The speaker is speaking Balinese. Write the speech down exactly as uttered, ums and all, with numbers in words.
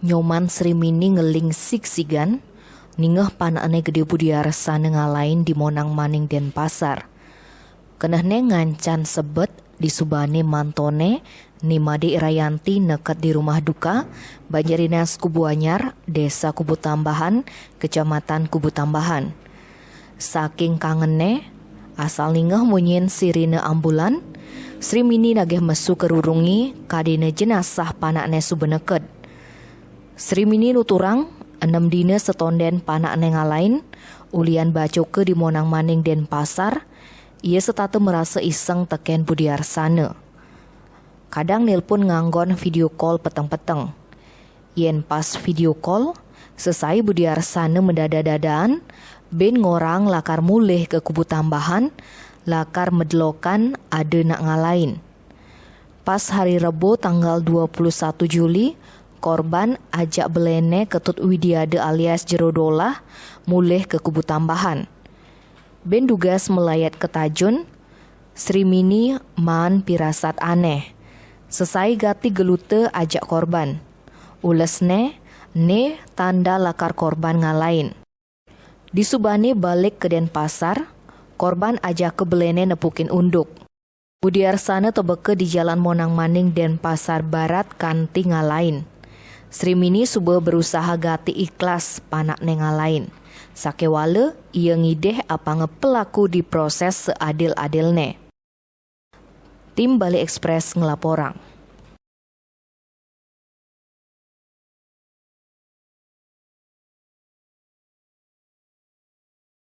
Nyoman Sri Mini ngeling sigsigan, ningeh panakne Gede Budiarsana ngalahin di Monang Maning Denpasar. Kenehne ngancan sebet, disubane mantone, Ni Made Irayanti neked di rumah duka, Banjar Dinas Kubu Anyar, Desa Kubu Tambahan, Kecamatan Kubu Tambahan. Saking kangenne, asal ningeh munyin sirine ambulan, Sri Mini nagih mesu kerurungi kadene jenazah panakne suba neked. Sri Mini nuturang, enem dina setonden panakne ngalahin, ulian bacoka di Monang Maning Denpasar, ia setata merasa iseng teken Budiarsana. Kadang nelpon nganggon video call peteng-peteng. Yen pas video call, sesai Budiarsana mendada-dadaan, ben ngorang lakar mulih ke Kubu Tambahan, lakar medelokan ada nak ngalahin. Pas hari Rebo tanggal dua puluh satu Juli, korban ajak belene Ketut Widiada alias Jero Dolah mulih ke Kubu Tambahan. Ben dugas melayat ke Tajun, Sri Mini maan pirasat aneh. Sesai gati geluta ajak korban. Ulesne, ne tanda lakar korban ngalahin. Disubane balik ke Denpasar, korban ajaka belene nepukin unduk. Budiarsana tebeka di Jalan Monang Maning Denpasar Barat kanti ngalahin. Sri Mini suba berusaha gati ikhlas panakne ngalahin. Sakewala, ia ngidih apanga pelaku diproses seadil-adilne. Tim Bali Express ngelaporang.